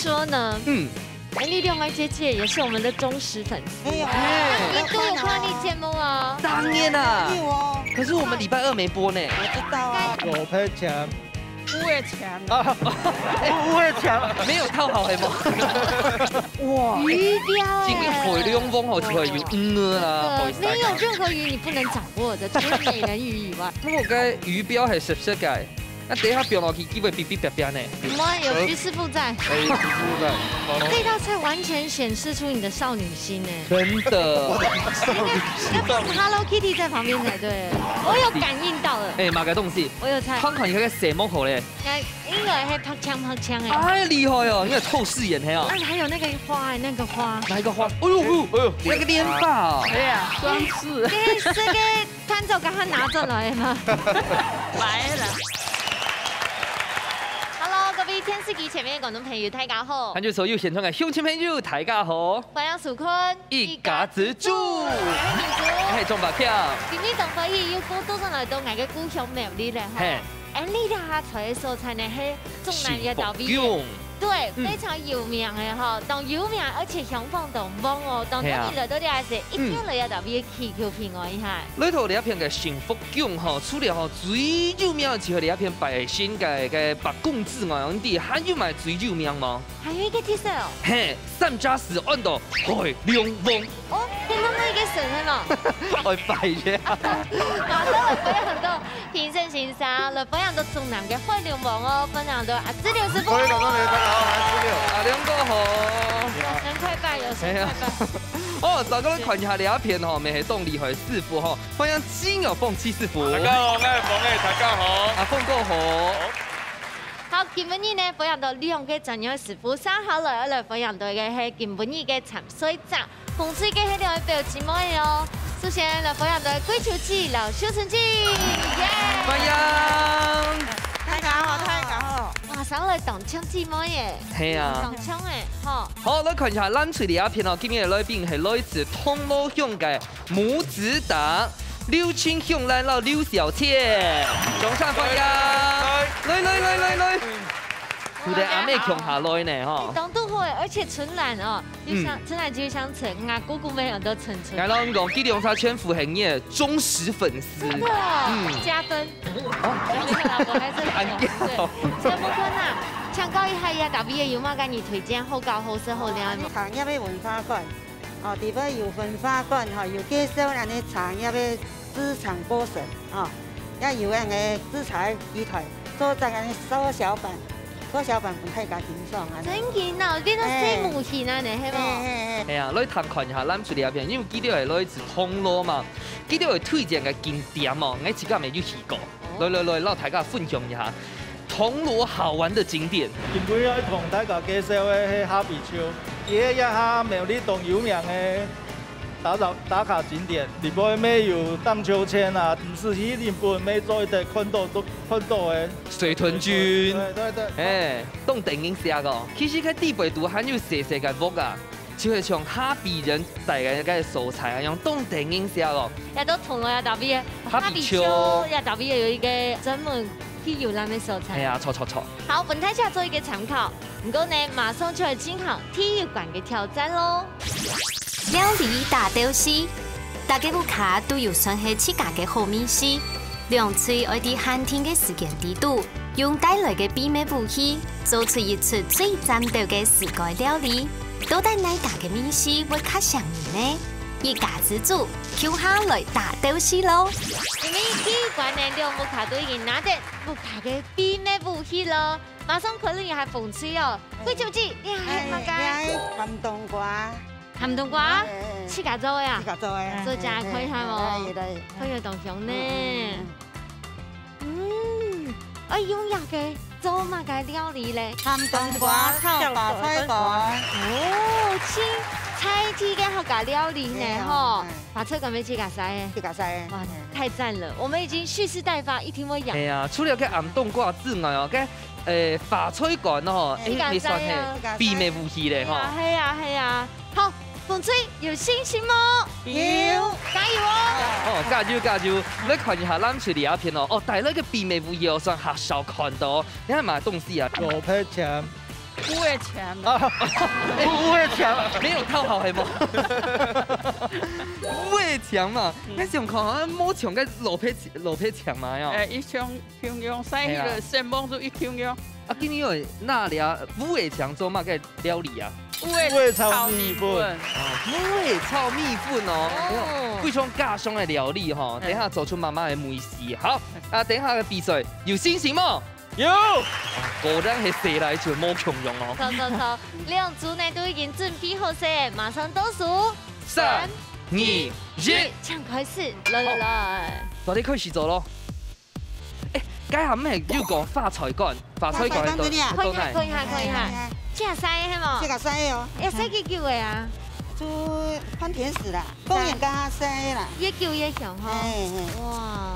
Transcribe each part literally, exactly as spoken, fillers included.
说呢？嗯，哎，丽丽花姐姐也是我们的忠实粉丝，哎呀，一度有看你节目哦。当然啦，有哦，可是我们礼拜二没播呢。我知道啊。有赔钱。有的钱啊，有的钱，没有套好，系无？哇，鱼标哎，今日海陸王吼，就係有魚啦，真的，没有任何鱼你不能掌握的，除了美人鱼以外。不过该鱼标系实实个。 那等一下放落去，机会比比别别呢。我有徐师傅在。哎，徐师傅在。这道菜完全显示出你的少女心哎。真的。应该，应该放 Hello Kitty 在旁边才对。我有感应到了。哎，哪个东西？我有猜。看看你那个色目好嘞。哎，应该是白青白青哎。哎，厉害哦，你有透视眼嘿哦。哎，还有那个花哎，那个花。哪一个花？哎呦，哎呦，哎呦，那个莲花啊。哎呀，双翅。这个 看走刚刚拿转来吗？白了。Hello，各位电视机前面的观众朋友，大家好。还有所有现场的乡亲朋友，大家好。欢迎收看一家之煮。我是米竹。哎，钟宝强。今日当然又过到上来到我个故乡苗栗了哈。嘿。哎，你这下在个所在呢，嘿，中南也倒闭。幸福宫。 对，嗯。非常有名的吼，当有名，而且香火当旺哦，当多人来到这个是一定来要特别祈求平安一下。来到这片个幸福宫吼，除了吼最有名就係这片拜神个个伯公之外，你知还有么最有名吗？还有一个特色哦。嘿，三加四安到海龙王。哦，你们那个神是吗？哎，拜耶。马上来分享到评审先生，来分享到中南个海龙王哦，分享到阿志六师傅。各位观众朋友，大家好，我是志六。阿良哥好。有神快拜，有神快拜。哎呀。哦，再过来看一下这片吼，乜係当厉害个师傅吼，欢迎金友凤七师傅。大家好，我是凤哎，大家好。阿凤哥好。好。好，今晡日呢，分享到两个专业师傅，接下来要来分享到个系今晡日个参赛者。 红隊个系列个表姊妹哦。首先来欢迎到桂秋姐、老秀春姐，耶！欢迎。大家好，大家好。马上来当抢姊妹耶，系啊。当抢哎，吼。好，来看一下蓝队里阿片哦，今日个来宾系来自铜锣乡个母子档刘清雄兰老刘小倩，掌声欢迎。来来来来来，佢哋阿妹共下来呢吼。当都好哎，而且春兰哦， 就像，嗯。真的就像陈，啊，姑姑们很多陈陈。来咯，你讲，这两条全部系你个忠实粉丝。真的哦，嗯。加分。哦。没有啦，我还是很感谢。对，陈木坤啊，请教一下，也特别有么个你推荐好搞好食好料吗？茶叶个文化馆，哦，里边有文化馆哈，有介绍咱个茶叶个制茶过程啊，也有咱个制茶机台，做成咱个缩小版，缩小版分大家欣赏啊。真个哦，变成小模型啊，你系无？嘿嘿嘿。系啊，来探看一下，咱出来片，因为记得系来自铜锣嘛，记得系推荐个景点哦，我自家未有去过。哦。来来来，让大家分享一下铜锣好玩的景点。今晡日要同大家介绍个系哈比丘，佢系一下苗栗当有名个 打卡，打卡景点，里背乜有荡秋千啊，毋使去日本乜做得看到，都看到个。水豚君。对对对。哎，当得人惜个。其实个地背肚还有细细个屋啊，就系像哈比人戴个个所在啊，样当得人惜个。也都铜锣也特别，哈比丘。哈比丘也特别有一个专门去游览个所在。哎呀，错错错。好，分大家做一个参考。毋过呢，马上就要进行第一关个挑战咯。 料理大斗西，大家屋下都有算系自家个好味緒，兩隊愛在限定个時間裡肚，用帶來个秘密武器，做出一出最讚鬥个自家料理。到底哪家个味緒會較餳人呢？一家之煮，共下來大鬥西咯！今晡日第一關呢，兩屋下都已經拿等屋下个秘密武器咯。馬上看你還紅隊哦，桂秋姐，你還係麼个？哎，你還鹹冬瓜。 鹹冬瓜，哎，哎，哎。自家做个啊？自家做个。做隻看一下無？哎，哎，哎。看起來當香呢。嗯，嗯，嗯。嗯，哎，用這个做麼个料理咧？鹹冬瓜炒白菜乾。哦，清菜系个客家料理呢，哎呀，吼。哎。白菜乾乜自家曬个？自家曬个。哇，哎。太讚了！我們已經蓄勢待發，一定會贏。哎呀，除了个鹹冬瓜之外哦，个，呃，白菜乾哦，哎，哎，也算係秘密武器咧，吼。係啊，係啊，係啊。 好，紅隊有信心無？有。加油哦！哦，加油加油！來看一下藍隊這片哦，哦，帶來个秘密武器哦，算較少看到哦。你看麼个東西啊？羅佩強。烏个牆啊，烏烏个牆，沒有套好係無？烏个牆嘛，該想看好像無像个老皮老皮牆嘛，喲。哎，一像共樣，曬起來，係啊。先望就一共樣。啊，今日有哪裡啊？烏个牆做麼个料理啊？烏个炒米粉。烏个炒米粉哦，哦。哎喲，非常家鄉个料理吼，嗯。等一下做出媽媽个味緒。好，啊，等一下个比賽有信心無？ 有。啊，果然係細賴就無共樣哦。走走走，兩組呢都已經準備好勢，馬上倒數。三、二、一。請開始，來來來。好，大家開始做咯。哎，該下毋係有講花菜乾，花菜乾都，花菜乾對啊。都來。看一下，看一下，看一下。哎，哎，哎。這個曬係無？這個曬哦。要曬幾久个啊？就半天時啦。 當然較細啦。越久越香吼。嘿，嘿。哇，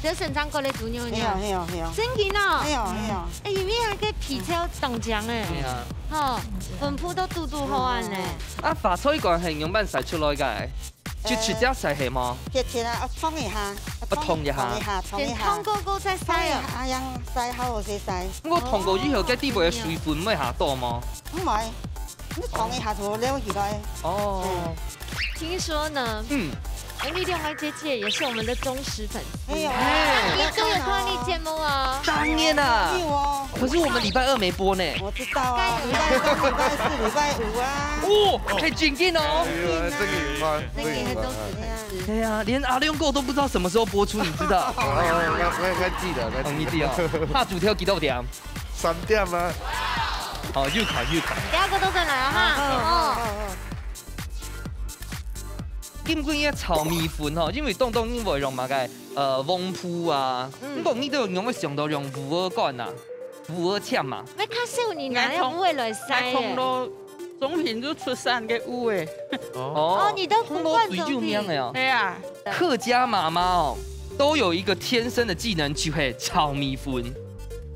這生長過个豬肉呢？係哦，係哦，係哦。真緊哦。係哦，係哦。哎，因為那個皮超當強哎。係啊。吼，分布都堵堵好恁呢。啊，花菜乾係仰般曬出來个？就直接曬係無？切切啊，啊，燙一下，啊，燙一下。燙一下，燙一下。先燙過後再曬啊。燙一下，恁樣曬好勢曬。毋過燙過以後，該底背个水分會下多無？毋會，你燙一下就流起來。哦。嗯。 聽說呢，嗯。我們另外一位姐姐也是我們的忠實粉絲。哎呦，哎。你都有看你節目哦。當然啦。有哦。可是我們禮拜二沒播呢。我知道啊，禮拜三、禮拜四、禮拜五啊。哦，很緊緊哦。哎呦，這個有關，這個有關。那個很忠實粉絲。對啊，連阿亮哥都不知道什麼時候播出，你知道？哦，那，那，那記得，那記得。哦，你記得哦。下晝頭幾多點？三點啊。好，又看又看。第二個都轉來了哈。哦。 今晡日炒米粉吼，因為當當因為用麼个，呃，黃瓠啊，嗯。毋過你都用个想到用烏耳稈啊，烏耳青嘛。那較少人拿那烏个來曬耶。通通都，總品就出產个烏个。哦，你都不灌總品。通通最有名个哦。對啊。客家媽媽哦，都有一個天生的技能，就係炒米粉。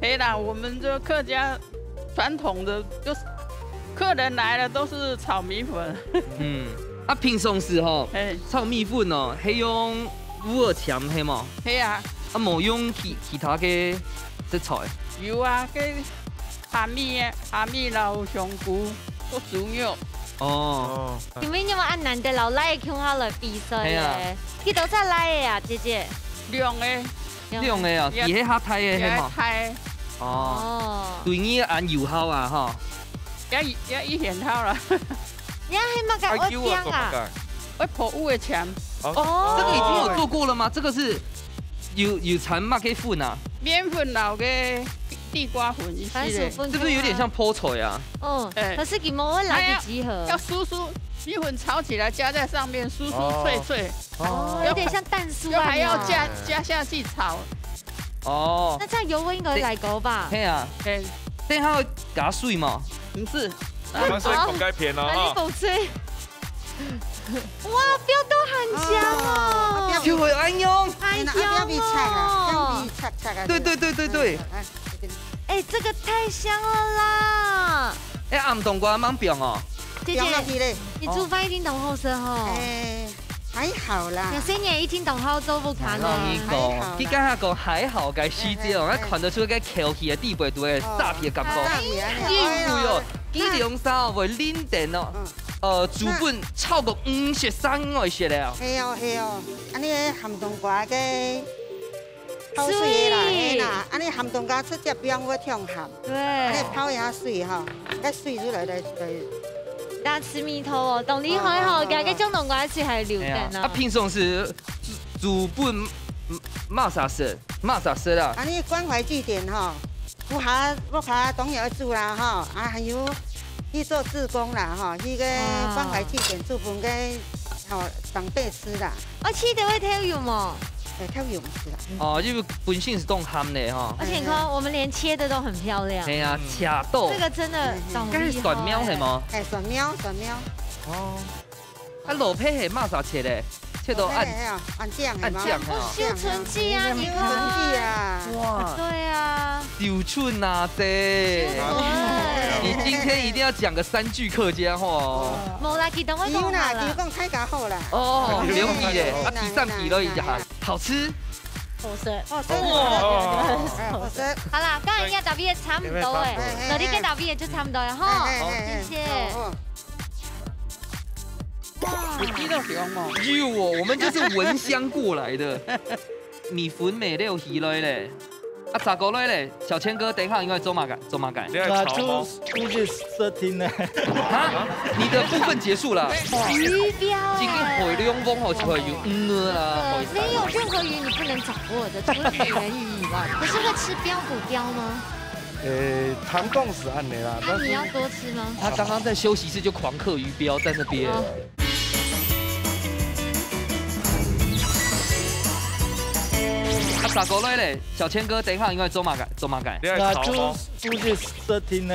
嘿啦，我們這客家傳統的，就是客人來了都是炒米粉。嗯，啊，平常時吼，嘿。炒米粉哦，係用烏耳青係無？嘿啊。啊，無用其，其他个食材？有啊，跟蝦米啊，蝦米摎香菇，做豬肉。哦。哦。你們有沒有恁難得摎倈仔共下來比賽咧？嘿啊。幾多隻倈仔啊，姐姐？兩個。 兩個啊，也，佢係較大个，係無？也大。哦。哦。對你恁有效啊，吼。也，也一樣好啦。你係麼个愛驚啊？愛鋪烏个牆。哦，哦。這個已經有做過了嗎？這個是有，有摻麼个粉啊？麵粉摎个地瓜粉一起咧。番薯粉。是不是有點像泡菜啊？嗯，哎。可是佢無會來得及合。要酥酥，米粉炒起來加在上面，酥酥脆脆。哦。 哦，有點像蛋酥啊，就還要加，你知道嗎？加下去炒。哦。那這樣油溫應該來高吧？對。係啊。嘿。等一下會加水嘛？毋係。我們是口蓋片哦，那你哈。補水。哇，標都很香哦。哦，就會恁樣。很香哦。要比菜啦，要比菜，菜啊。對，對，對，對，對。嗯，嗯，嗯。哎，這個太香了啦。哎，暗冬瓜吂放哦。姐姐，放落去咧。你煮飯一定當好食吼。哎。 還好啦。有些人一定當好做不看哦。我跟你講，還好啦。佢剛才講還好个時節哦，哎，哎，哎。𠊎看得出个口氣个地位，都會沙皮个感覺。哦，沙皮啊，因為哦，哎呀。佢兩儕會輪等哦，嗯。呃，煮飯超過五十三個小時了。係哦，係哦，恁呢鹹冬瓜个 泡水个啦，水。係啦，恁呢鹹冬瓜直接放會忒鹹。對。恁呢泡一下水吼，該水就來來來。大家吃米頭哦，當厲害吼，哦，哦，哦。佢个鹹冬瓜水還留等哦。係啊，啊，平常時煮，煮飯，嗯，麼儕食，麼儕食啊？恁呢關懷據點吼，屋下，屋下當然愛煮啦吼，啊，還有去做志工啦吼，去个關懷據點煮飯个，吼，長輩吃啦。 哦，切得會忒幼無？哎，忒幼毋係啦。哦，因為本身係當鹹个吼。而且你看，我們連切的都很漂亮。係啊，嗯。切到。這個真的當厲害。該係蒜苗係無？哎，蒜苗，蒜苗。哦。啊，蘿蔔係麼儕切个？切到恁，哎，哎，哎，恁靚，恁靚，係無？哦，係哦。修唇劑啊，你看。修唇劑啊。哇。對啊。 修唇啊，姐。修唇。你今天一定要講個三句客家話哦。無啦，佢等會講好啦。佢有啦，佢講大家好啦。哦，留意咧，啊，第三句咯，一下。好吃。好食。哦，真的。哦，好食。好啦，剛才人家答對个差毋多誒，嘿，嘿，嘿。那你跟答對个就差毋多了吼。嘿，嘿，嘿，謝謝。好。哇，有聽到香無？有哦，我們就是聞香過來的。米粉糜了起來咧，啊，炸過來咧，小千哥，等一下應該做麼个？做麼个？你愛炒嗎？啊，就，就係食定呢。啊，你的部分結束了。魚標欸。已經海陸豐吼，就係有魚啦，對，沒有任何魚你不能掌握的，除了美人魚以外。可是會吃鯛骨鯛嗎？ 呃，聽講係恁樣啦，那你要多吃嗎？他剛剛在休息室就狂嗑魚標在那邊。哦。啊，炸過來咧，小千哥，等一下應該做麼个？做麼个？你愛炒嗎？啊，就，就係食定呢。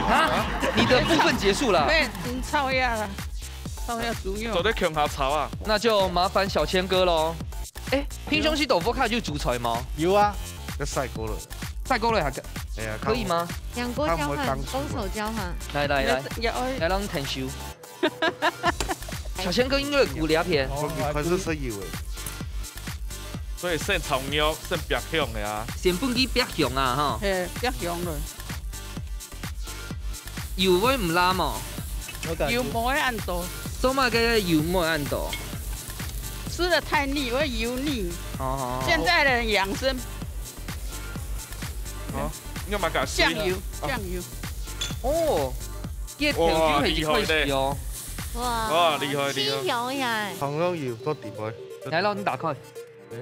啊，你的部分結束了。對，已經炒呀了，炒呀豬肉。做得共下炒啊。那就麻煩小千哥咯。 欸，平常時豆腐卡有煮菜嗎？有啊。要曬過了。曬過了還可，哎呀，可以嗎？兩鍋交換，看我們當初啊。攻守交換。來，來，來，要，要，來，讓你聽show。小千哥應該有顧這片。哦，你開始食油誒。所以先炒肉，先煏香个啊。先分佢煏香啊，哈。嘿，煏香了。 油會毋罅無？我感覺油無會恁多。做麼个油無會恁多？吃得太膩，會油膩。哦。現在的人養生。哦，你幹嘛搞醬油，哦。醬油。哦，這个調酒係一開始哦。哇，厲害咧。哇，哇，厲害，厲害。七香呀。糖油有做底杯。來，讓你打開。欸？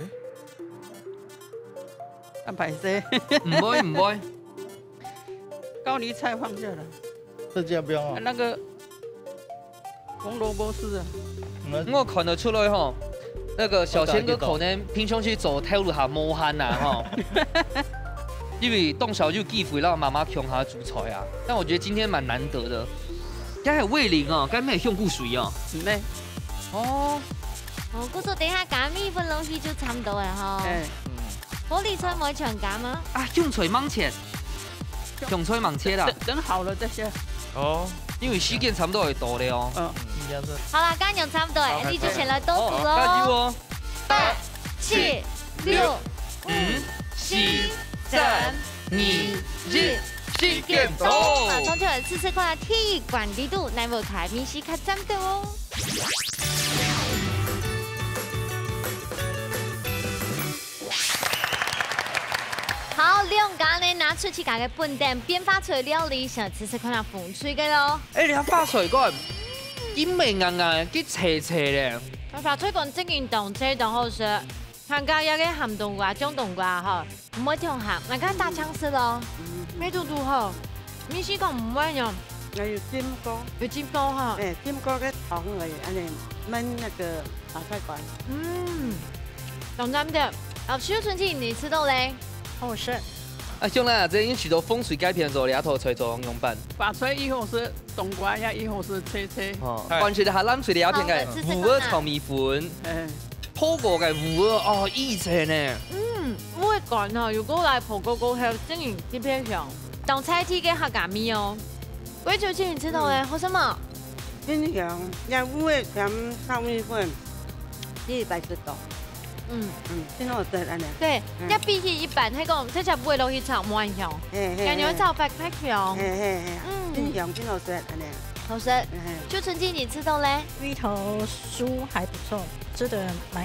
啊，歹勢。毋會，毋會。 高麗菜放下來。這就不用了。那個紅蘿蔔絲啊。嗯。我看得出來吼，那個小千哥可能平常時做頭路下無閒啊吼。因為當少有機會讓媽媽共下煮菜啊，但我覺得今天蠻難得的。該還有味淋哦，該沒有香菇水哦。沒。哦。哦，故所等一下加米粉落去就差不多了吼。哎。嗯。高麗菜無愛全加嗎？啊，香菜吂切。 香菜吂切啦。等，等好了再下。哦。因為時間差不多會到了哦。嗯。應該係。好啦，今日差不多了，好，你就先來倒煮哦。哦，加油哦。八、七、六、五、四、三、二、一，時間到。馬上就來試試看，鐵管力度，哪位開米時較讚到哦。 好，兩家呢拿出自家个本店，變化出个料理，想試試看啊風趣个咯。哎，你看花菜乾，金美硬硬，佢脆脆咧。花菜乾正經當脆當好食，還加一個鹹冬瓜、醬冬瓜吼，毋會忒鹹，來看大醬食咯。嗯。味道如何？你是講毋會喏？哎，有浸過。有浸過吼。哎，浸過个湯而已，恁樣燜那個 白菜乾。嗯，當讚个。啊，秀春姐，你食到咧？好食。啊，像啦，這已經取得風水改變做這道菜做樣板。花菜以後係冬瓜，也以後係脆脆。哦，哎。番茄下冷水的阿片个，好，試試看啊。五二炒米粉。哎。泡過个五二，哦，一層呢。嗯，五二乾吼，如果來泡過過後，正經特別香。當在地个客家米哦。 貴州青你食到咧，嗯。好食無？真香，這五二鹹炒米粉，第一擺食到。嗯。嗯，真好食恁樣。對，嗯。這比起一般，係講，這隻五二落去炒無恁香，嘿，嘿，感覺炒法較香。嘿，嘿，嘿，嗯。真香，真好食恁樣。好食。嘿，嘿。秀春姐你食到咧？芋頭酥還不錯，吃得蠻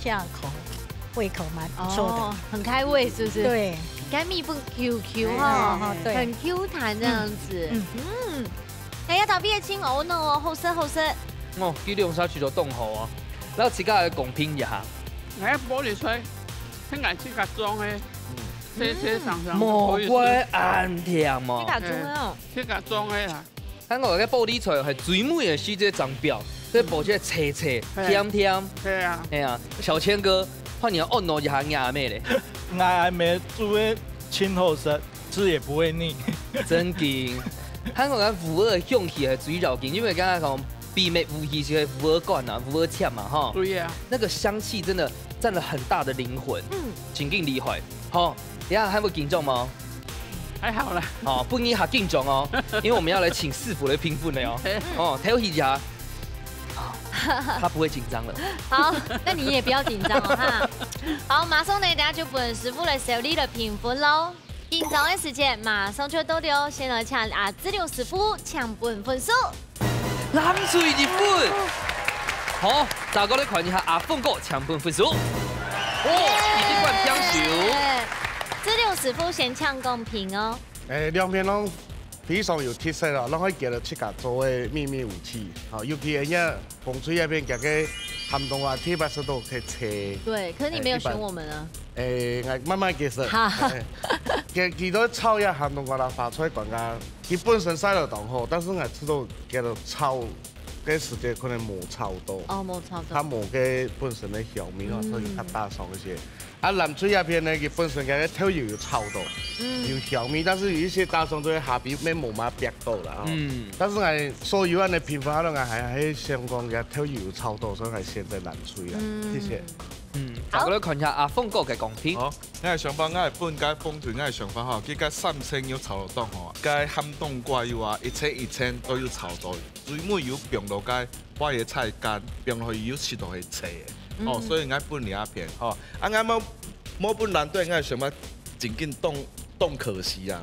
下口，胃口蠻不錯的。哦，很開胃，是不是？對。該米粉Q Q哈，哎，哎，哎。很Q彈這樣子。嗯，嗯。嗯。 哎呀，特別个青蚵呢哦，好食好食。哦，佢兩儕就做當好啊，然後自家來公平一下。哎，玻璃菜，很愛自家種个，嗯。切切長長都可以吃。莫怪恁甜哦。自家種个哦。哎，自家種个啊。看我个玻璃菜係最美个時節長標，所以剝起來脆脆，嘿。甜甜。對啊。哎呀，小千哥，換你安慰一下，你阿妹咧？𠊎阿妹煮个真好食。 吃也不會膩。真經。還講咱五二个香氣係最要緊，因為剛剛講秘密武器就係五二乾啊，五二簽嘛，吼。對啊。那個香氣真的佔了很大的靈魂，嗯。真經厲害。吼，等一下還會緊張嗎？還好啦。哦，不，你還緊張哦，因為我們要來請師傅來評分了哦。嘿。哦，調一下。他不會緊張了。好，那你也不要緊張哦，哈。好，馬上呢，等下就分師傅來手裡來評分囉。緊張个時間馬上就到了，先來請阿志良師傅請分分數。藍隊一分。好，大家來看一下阿峰哥請分分數。哦，已經半平手。志良師傅先請公平哦。誒，兩片攏非常有特色哦，攏可以結合自家做个祕密武器。好，尤其人家紅隊該片，佢个鹹冬瓜特別適合去切。對，可是你沒有選我們啊。誒，一般，誒，𠊎慢慢解釋。哈哈。誒，佢，佢都炒一下鹹冬瓜啦，花菜乾乾，佢本身晒到當好，但是𠊎試著佢个炒个時間可能無炒到。哦，無炒到。佢無个本身个香味哦，嗯。所以較打爽一些。 啊，藍隊該片呢，佢本身佢个豆油有炒到，嗯。有香味，但是有一些打爽就會下邊無麼个煏到啦，吼。嗯。但是𠊎所有恁呢評分下來，𠊎還，還係想講佢豆油有炒到，所以𠊎選擇藍隊啊。嗯。謝謝。嗯，好。大家來看一下阿峰哥个公平。好，𠊎个想法，𠊎本該紅隊，𠊎个想法吼，佢該三層肉炒到當好啊，該鹹冬瓜油啊，一層一層都有炒到。 最尾有放落該花椰菜乾，放落去有試著係脆个。哦，嗯。所以𠊎分你一片，吼。啊，𠊎無，無分藍隊，𠊎想法正經當，當可惜啊。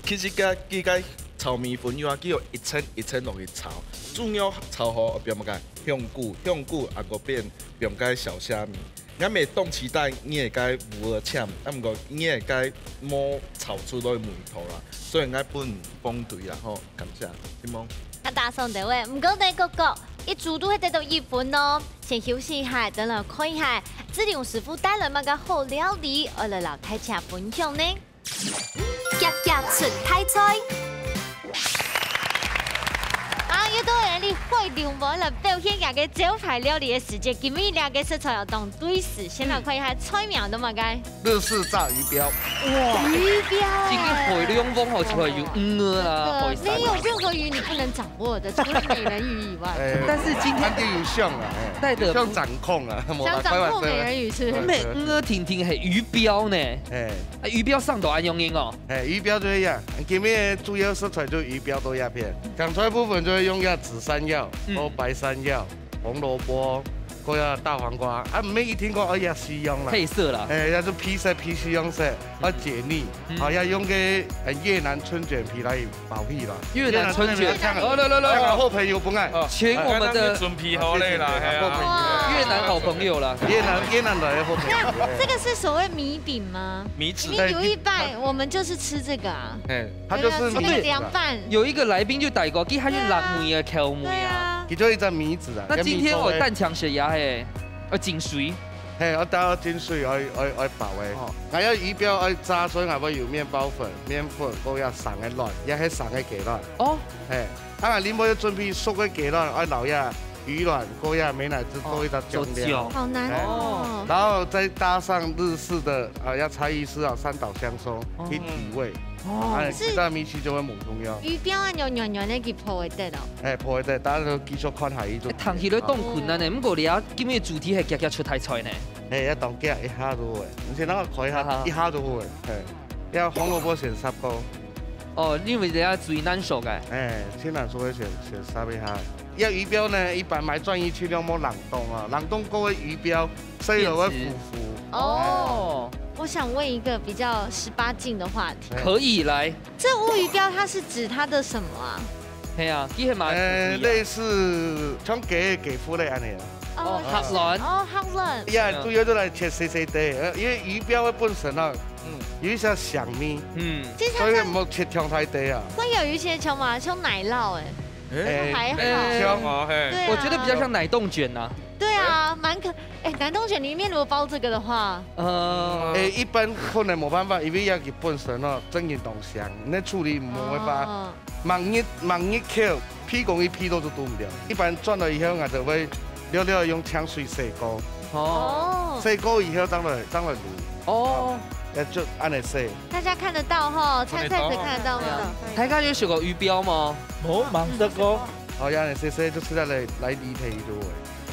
其實該，佢該炒米粉有啊，佢有一層一層落去炒，主要炒好，放麼个香菇，香菇啊，該片放該小蝦米。 𠊎乜當期待你个該烏蚵簽，啊，毋過你个該無炒出來味道啦，所以𠊎分紅隊啦，吼，感謝，承蒙。啊，打爽各位，毋過呢，哥哥，一組都係得到一分哦。先休息一下，等下看一下，志良師傅帶來麼个好料理，愛來摎大家分享呢？ 遽遽出大菜。啊，又到了你海龍王來表現佢个招牌料理个時節，今日這个食材哦，當對時，先來看一下菜名，做麼个？日式炸魚標。哇，魚標欸。這个海龍王吼，就係有魚啊，海產啊。沒有任何魚你不能掌握的，除了美人魚以外。哎，但是今天難得有像啊，哎，帶的不像掌控啊，想掌控美人魚是不是？對，對，對。每魚定定係魚標呢。哎。啊，魚標上到恁樣哦。 哎，魚標就係這樣，今日主要食材就魚標到這片。香菜部分就會用這紫山藥、嗯。和白山藥、紅蘿蔔，還有大黃瓜。啊，毋免一定講愛這四樣啦。配色啦。哎，這就配色，配四樣色，愛解膩。嗯。好，愛用个，呃，越南春捲皮來包起來。越南春捲。越南春捲。哦，來，來，來。這個好朋友分𠊎。哦。請我們的，啊，準備好了啦，啊，謝謝，謝謝，哎呀。好朋友。哇。越南好朋友啦。越南，越南來的好朋友。那這個是所謂米餅嗎？ 米紙。因為有一半我們就是吃這個啊。哎，它就是米紙啊。對啊，吃那個涼拌。有一個來賓就講過，佢還有辣味啊、口味啊。對啊。佢就一隻米紙啊，那今天我蛋強血壓嘿，要緊水。嘿，要打到緊水，愛，愛，愛飽欸。哦。還有魚標愛炸，所以還會有麵包粉、麵粉，還有生个卵，也係生个雞卵。哦。嘿，啊，另外要準備熟个雞卵，愛撈呀。 魚卵、高壓美乃滋做一道醬料。哦，做醬。好難哦。哎，然後再搭上日式的，啊，要猜疑是啊，三島香鬆，哦。去提味。哦。哎，是。這道米其就會無重要。魚標啊，有軟軟个，佢泡會得哦。哎，泡會得，大家都繼續看下去就。哎，聽起來當困難呢，毋過你啊，今日主題係遽遽出大菜呢。哎，要當遽一下就會，而且那個可以一下，啊哈。一下就會，哎，要紅蘿蔔先煠過。哦，因為人家最難熟个。哎，最難熟个先，先煠一下。 這魚標呢，一般買轉去盡量莫冷凍啊，冷凍過个魚標，所以就會苦苦。變質。哦。我想問一個比較十八禁的話題。哎。可以，來。這烏魚標它是指它的什麼啊？嘿啊，佢係嘛？呃，類似像雞个雞胗類恁樣啊。哦，哦，殼卵。哦，殼卵。呀，主要就來切細細塊，呃，因為魚標个本身啊，嗯。有一些香味，嗯。其實它像，所以莫切忒大塊啊。會有一些像嘛，像奶酪欸。 哎，還好。哎，香哦，嘿。對啊。我覺得比較像奶凍捲吶。對啊，蠻可，哎，奶凍捲裡面如果包這個的話，呃，哎，一般可能無辦法，因為這个本身哦，真个當香，你處理無辦法。哦。萬一，萬一扣，譬講一批都是堵毋了。一般轉來以後，𠊎就會略略用清水洗過。哦。洗過以後，正來，正來滷。哦。哎，就恁樣洗。大家看得到吼，看得到。菜菜子看得到吼。對啊。大家有食過魚標嗎？無，吂食過。 好，恁樣細細就食下來，來理解就會。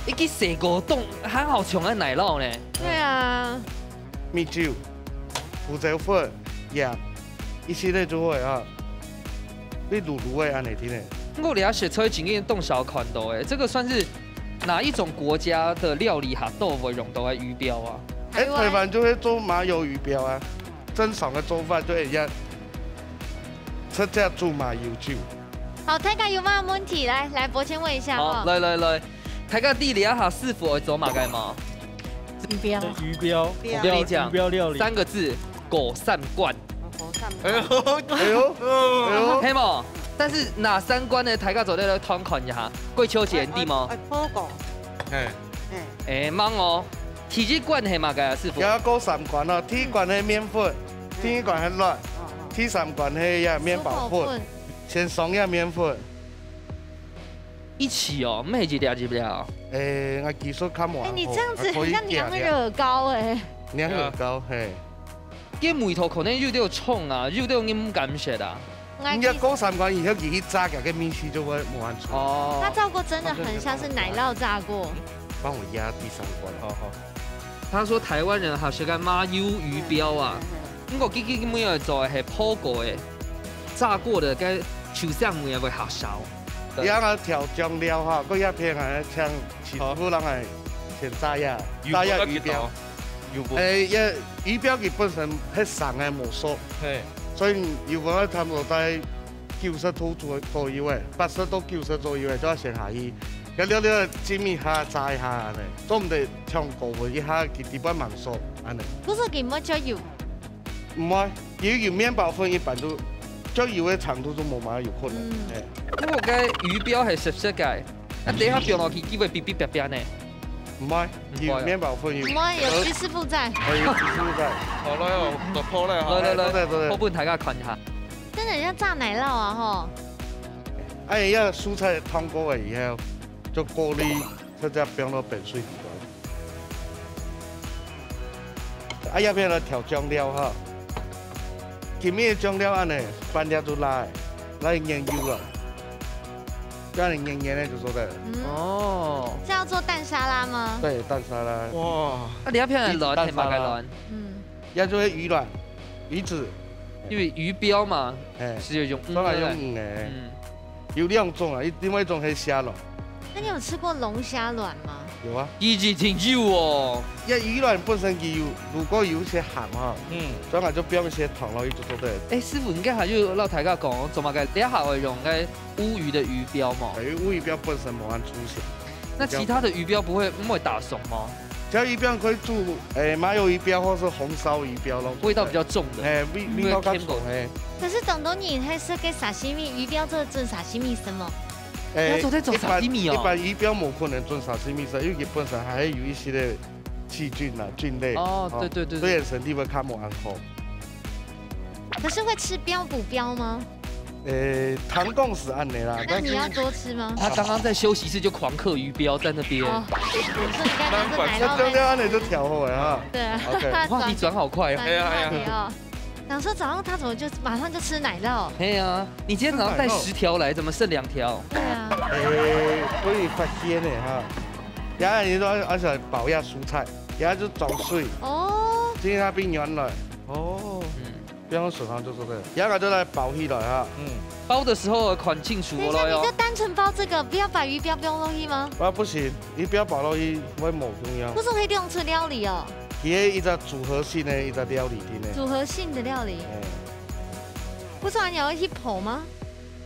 一个細个凍，還好像个奶酪呢。對啊。米酒、胡椒粉、鹽，一系列就會啊。你滷滷个恁樣定个。毋過你這食材真个當少看到欸，這個算是哪一種國家的料理下都會用到个魚標啊？欸，台灣。台灣就會做麻油魚標啊，正常个做法就會一樣，直接煮麻油酒。好，大家有麼个問題？來，來，伯謙問一下好，哦。來，來，來，大家知這下師傅愛做麼个無？魚標。魚標。我跟你講，魚標料理。三個字， 過三關。過三關。哎喲，哎喲，哎喲。係無？但是哪三關呢？大家做得來聽看一下。過秋節你知無？哎，火鍋。嘿。嘿。欸，吂哦。第一關係麼个啊，師傅？也過三關哦。第一關係麵粉，第二關係卵，哦，哦。第三關係呀，麵包粉。麵包粉。先上呀麵粉。 一起哦，毋係一粒一粒哦。欸，𠊎技術較無恁好，欸，你這樣子很像娘惹糕欸。娘惹糕，嘿。該味道可能有兜重啊，有兜人毋敢食啊。應該過三關以後，佢去炸，佢个味緒就會無恁重。哦。它炸過真的很像是奶酪炸過。幫我壓第三關。好，好。他說台灣人好食个麻油魚標啊，嗯，嗯，嗯。毋過佢，佢，佢無愛做个係泡過个，炸過个，該就像有人會下燒。 你愛調醬料哈，過一片還請師傅人來先炸呀，炸呀魚標。有無？欸，也，魚標佢本身係生个無熟，嘿。所以油溫愛差不多在九十度左，左右欸，八十到九十左右欸，就愛先下去。該料料浸一下，炸一下恁呢，做毋得忒高溫，一下佢底背吂熟恁呢。可是佢無加油。 毋會，佢有麵包粉一般都，較油个程度都無麼有可能。嗯。嘿。毋過該魚標係濕濕个，啊，等下放落去，佢會嗶嗶啪啪呢。毋會，佢有麵包粉有。毋會，有徐師傅在。欸，有徐師傅在。好了喲，都泡了哈。來，來，來，對，對，對。泡分大家看一下。真的很像炸奶酪啊，吼。欸，要蔬菜燙過了以後，就過濾。 直接放到冰水裡背。啊，這片來調醬料哈。今日个醬料恁呢，半粒就辣，來研究啊。這樣你黏黏的就做得了。嗯。哦。是要做蛋沙拉嗎？對，蛋沙拉。哇。啊，你這片來卵，係麼个卵？嗯。這就係魚卵、魚子。因為魚標嘛，欸，係有魚个。當然有魚个。嗯。 有兩種啊，一，另外一種係蝦卵。那你有吃過龍蝦卵嗎？有啊。一定有哦。這魚卵本身佢有，如果有一些鹹哈，嗯。所以𠊎就放一些糖落去就做得了。欸，師傅，你剛才有摎大家講，做麼个這下會用該烏魚的魚標嘛？因為烏魚標本身無恁出現。那其他的魚標不會，毋會打爽嗎？ 只要魚標可以煮，欸，麻油魚標或是紅燒魚標咯。味道比較重的。欸，味，味道較重，欸。可是當多人係食个沙西米，魚標做得做沙西米係無？欸，要做得做沙西米哦。一般，一般魚標無可能做沙西米食，因為佢本身還有一些个細菌啊、菌類。哦，哦，對，對，對，對。對人身體會較無恁好。可是會吃標補標嗎？ 欸，聽講係恁呢啦，那你要多吃嗎？但是他剛剛在休息室就狂嗑魚標在那邊。哦，所以你剛剛是奶酪那，那醬料恁呢就調好了哈。對啊。OK。話題轉好快哦。轉，轉話題哦。哎呀，哎呀。想說早上他怎麼就馬上就吃奶酪？哎呀，你今天早上帶十條來，怎麼剩兩條？對啊。欸，我有發現呢哈，然後你說而且包一下蔬菜，然後就裝水，哦。今天它變軟了。哦。嗯。 放順行就做得。這下就來包起來哈。嗯。包的時候要看清楚哦，等一下，你就單純包這個，不要把魚標放落去嗎？啊，不行，魚標包落去會無營養。不是可以用出料理哦？佢係一隻組合性个一隻料理定个。組合性的料理。欸。不是啊，你要去泡嗎？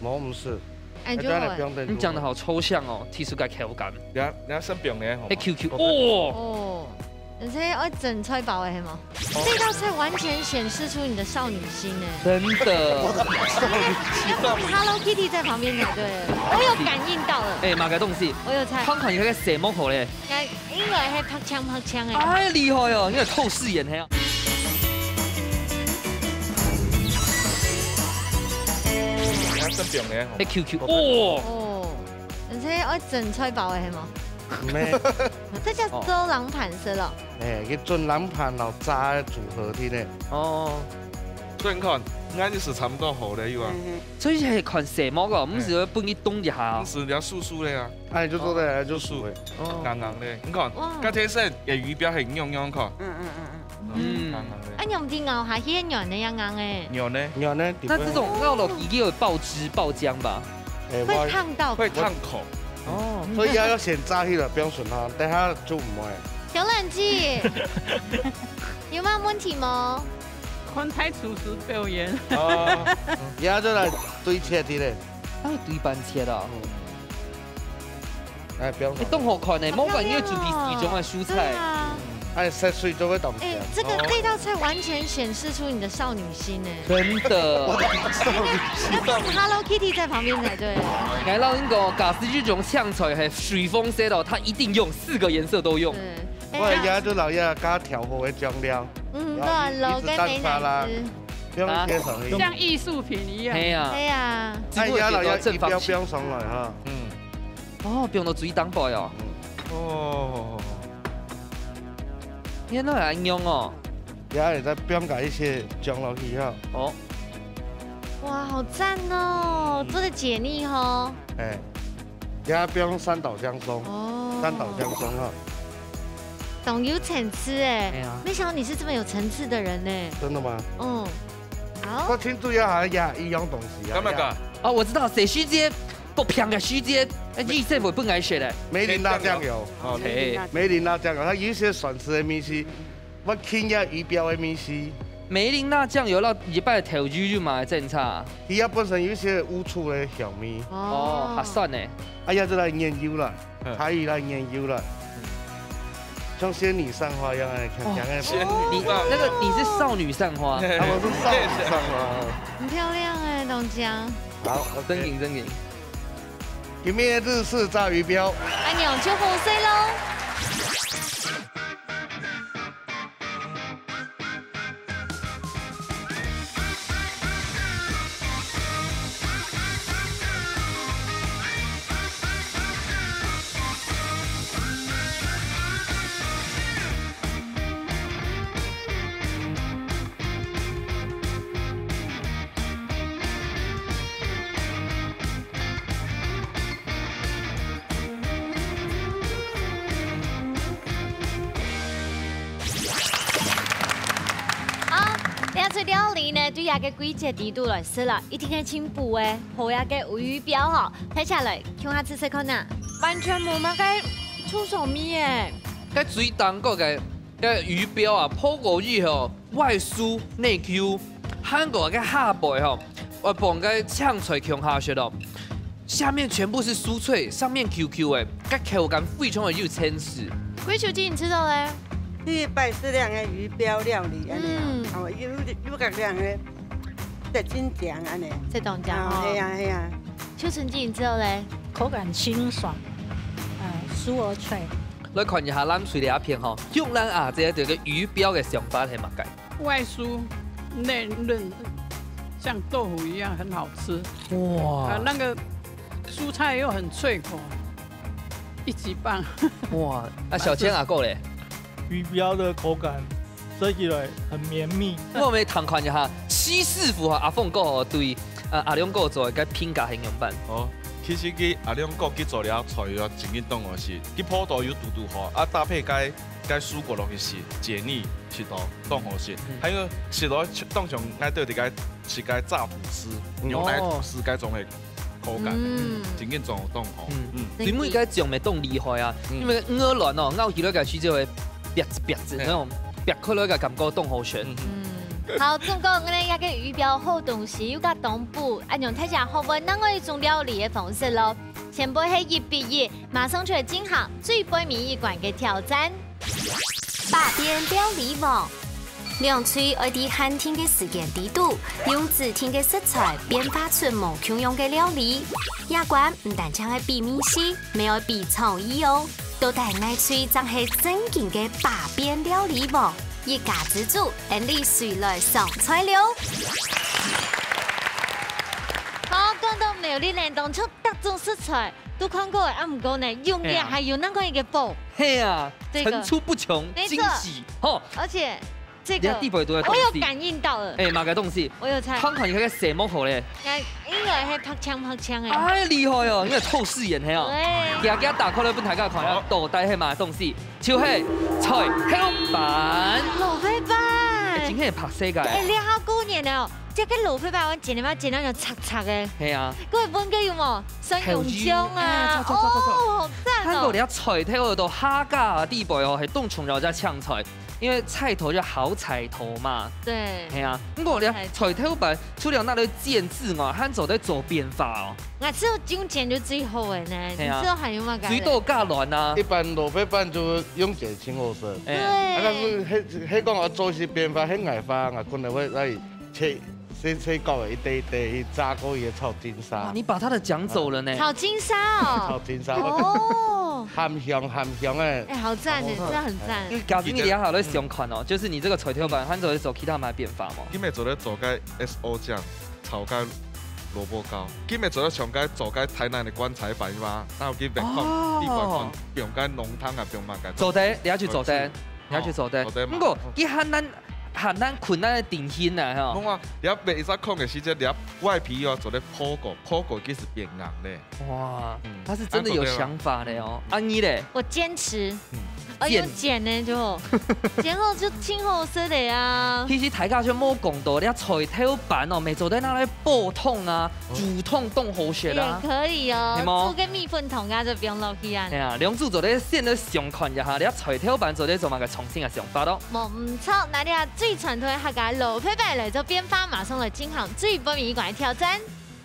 無，毋係。哎，你就好欸。你講得好抽象哦，提出个口感。等下，等下先放个吼。哎，Q Q，哦。哦。 而且愛整菜包的，係嗎？這道菜完全顯示出你的少女心欸。真的。要不是 Hello Kitty 在旁邊才對，我有感應到了。哎，麼个東西？我有猜。看看你那個色目好咧。應該，應該係白青白青的。哎，厲害哦！你看透視眼，嘿啊。你看這邊呢？哎，Q Q，哦。哦，而且愛整菜包的，係嗎？沒。這叫做冷盤，係咯？ 哎，佢準冷盤摎炸个組合定个。哦。所以你看，應該就係差不多好了，有啊。嗯哼。所以係看色目哦，毋係分佢凍一下哦。毋係，你要酥酥个啊。哎，就做得來，就酥个。哦。硬硬个，你看，哇。該天色个魚標很軟軟，看。嗯，嗯，嗯，嗯。嗯。硬硬个。哎，你用手咬下去，軟个，硬硬个。軟个。軟个，那這種咬落去，一定有爆汁、爆漿吧？哎，會燙到。會燙口。哦，所以要，要先炸起來，放順哈，等下就毋會。小懶雞，有沒有問題嗎？看待廚師表演。哦，然後就來對切的嘞。啊，對半切啊。嗯。哎，不用。哎，當好看呢，好漂亮哦。無怪你要準備四種个蔬菜。對啊。哎，色水都會當香。哎，這個，哦。這道菜完全顯示出你的少女心哎。真的。我的少女心。要變成 Hello Kitty 在旁邊才對。來，老實講，假使這種香菜係水紅色的，它一定用四個顏色都用。對。我而家就老爺加調好的醬料，嗯，然後一，亂摎一直蛋沙拉，跟美乃滋。不用切成一，啊。像藝術品一樣。嘿啊。對啊。哎呀，老爺，一定要放上來哈。嗯。哦，放到水當中哦。嗯。哦。原來恁樣哦。然後你再放加一些醬落去哈。哦。哇，好讚哦，嗯。做得解膩哦。哎，然後放三島香鬆，哦。三島香鬆哈。懂有層次哎，哎呀。沒想到你是這麼有層次的人呢。真的嗎？嗯。好。我最主要還要一樣東西啊。幹嘛搞？哦，我知道，洗手間，不平个手間，哎，醫生會分𠊎洗嘞。梅林辣醬油。哦，嘿。梅林辣醬油，它有一些酸醋的味緒，我輕一魚標的味緒。梅林辣醬油，落一擺豆油就嘛正常。佢也本身有一些烏醋的香味。哦，哦。還酸呢。哎呀，這來研究了。 嗯。台語來研究了。像仙女散花一樣的，強強的。哦，仙女散花。你，那個，你是少女散花。啊，我是少女散花。很漂亮哎，東江。好，OK。正經，正經。今日日式炸魚標。恁樣就好勢咯。 好，這出料理呢，對這个季節裡肚來食啦，一定係進步个，好這个魚標吼。接下來，共下試食看啊。完全無麼个臭臊味耶。該水當過个，該魚標啊，泡過以後，外酥內Q，還過該下背吼， 愛放該青菜共下食哦。下面全部是酥脆，上面Q Q个，該口感非常个有層次。歸手機你吃到嘞？第一擺食這樣个魚標料理，恁呢啊。嗯。哦，有，有个這樣个，在新疆恁呢。在新疆哦。哦，係啊，係啊。秋純姐你吃到嘞？口感清爽，呃，酥而脆。來看一下藍隊這片吼，用咱啊，這个魚標个想法係麼个？ 外酥內嫩，像豆腐一樣很好吃。哇。啊，那個蔬菜又很脆口，一級棒。哇，啊，小千阿哥嘞？魚標的口感吃起來很綿密。我們來聽看一下，七師傅和阿鳳哥對，呃，阿良哥做个評價係仰般？哦，其實佢阿良哥佢做了菜啊，真正當好食，佢葡萄有堵堵好，啊，搭配該 該蔬果落去食，解膩，食到當好食。嗯。還有食到當像𠊎兜在該食該炸吐司、嗯。牛奶吐司該種个口感，嗯。真正做當好。嗯。嗯。因為該醬味當厲害啊，嗯。因為鵝卵哦，咬起來該時就會煏一煏仔，嘿。那種煏開來个感覺當好食。嗯。嗯。好，總共呢，這个魚標好東西，又加當補，恁樣大家學會另外一種料理个方式咯。前背係一比一，馬上就會進行最背尾一關个挑戰。 百變料理王。兩隊愛在限定个時間裡肚，用指定个食材變化出無共樣个料理。這關毋單淨愛比味緒，乜愛比創意哦。到底哪隊正係正經个百變料理王？一家之煮，𫣆俚隨來上菜了。好，講到苗栗呢，當初各種食材都看過了，啊，毋過呢，永遠，哎呀。還有另外一个寶。 係啊，這個。層出不窮，沒錯。驚喜，吼。而且這個，你看地板都在動，我有感應到了。哎，麼个東西？我有猜。看看你該个色目好咧。哎，應該係白青白青个。哎，厲害哦，你看透視眼，係哦。對。行行打開來分大家看一下，好。到底係麼个東西？就係菜香粄。滷菜粄。哎，今天也白色个。哎，你好過年了哦。這个蘿蔔粄，𠊎煎个嘛，煎到像赤赤个。係啊。各位分个有無？蒜蓉醬啊，豆油，哎，著，著，著，著，著。哦，好讚哦。看到你啊，菜頭到下架个地步哦，係當重要隻青菜，因為菜頭就好彩頭嘛。對。係啊，不過你啊，好彩頭。菜頭粄除了拿來煎之外，還做得做變化哦。 𠊎只有用煎就最好个呢，係啊。你知道還有麼个？水豆加卵啊。一般蘿蔔粄就用煎盡好食。哎。對。啊，但是係，係講𠊎做一些變化，係𠊎話，𠊎可能會來切，切，切角个一塊一塊去炸過去个炒金沙。哇，你把它的講走了呢。炒金沙哦。炒金沙。哦。鹹香，鹹香个。哎，好讚耶，好好吃。真的很讚。因為嘉賓你等下還來想看哦，就是你這個菜頭粄，還做得做其他麼个變化無？今日做得做个S O醬。 炒个蘿蔔糕，今日做得像个做个台南个棺材粄嘛，然後去別看，哦。地方看，放个濃湯啊，放麼个。做得，你愛去做得，好吃。你愛去做得。哦，做得嘛。不過，佢還難，還難困難个定型呢，吼。無啊，你愛每一隻空个時間，你愛外皮又愛做得鋪過，鋪過佢係變硬个。哇，嗯，他是真的有想法的哦。啊，你嘞？我堅持。嗯。 哦，煎。用煎个就好，煎好就盡好食个啊。其實大家就無講到，你看菜頭粄哦，乜做得拿來煲湯啊、哦。煮湯當好食啊。也可以哦，係無？煮个米粉湯啊，就放落去啊。係啊，兩組做得先來想看一下，你看菜頭粄做得做麼个創新个想法咯。無毋著，那你看最傳統个客家蘿蔔粄來做變化，馬上來進行最尾一關个挑戰。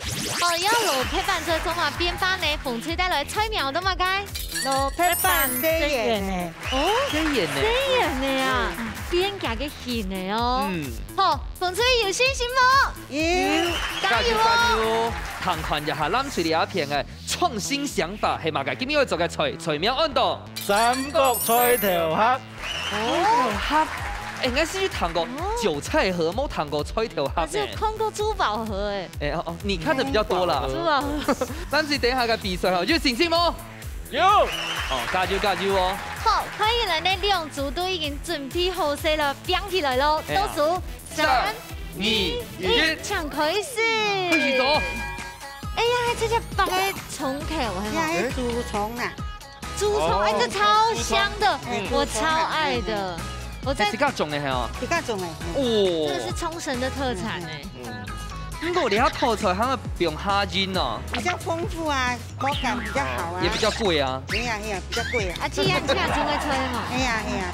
哦，愛蘿蔔粄做麼个變化呢？紅隊帶來菜名做麼个？蘿蔔粄細圓个。哦，細圓个。細圓个啊，嗯。變佢个形个哦。嗯。好，紅隊有信心無？有。加油哦！加油，加油！看看一下藍隊這片个創新想法係麼个？今日愛做个菜，菜名安到？三角菜頭盒。 哦。菜頭盒。哎，𠊎係有聽過哦。韭菜盒，無聽過菜頭盒呢。我只有看過珠寶盒，哎。哎，哦，哦，你看的比較多啦。珠寶盒。藍隊等一下个比賽吼，有信心無？有。哦，加油，加油哦。好，看起來呢，兩組都已經準備好勢了，拚起來咯。哎呀。倒數，三、三、二、二、一，一。請開始。開始做。哎呀，這隻白个蔥頭，係嗎？呀，係豬蔥啊。 豬蔥，哎，哦，這超香的，豬蔥。哎，我超愛的。豬蔥，哎，嗯。我在，哎，自家種个係哦。自家種个，嗯。哦。這個是沖繩的特產哎。嗯。不過你愛討菜還愛放蝦仁哦。比較豐富啊，口感比較好啊。也比較貴啊。係啊，係啊，比較貴啊。啊，這樣自家種个菜嘛。係啊，係啊。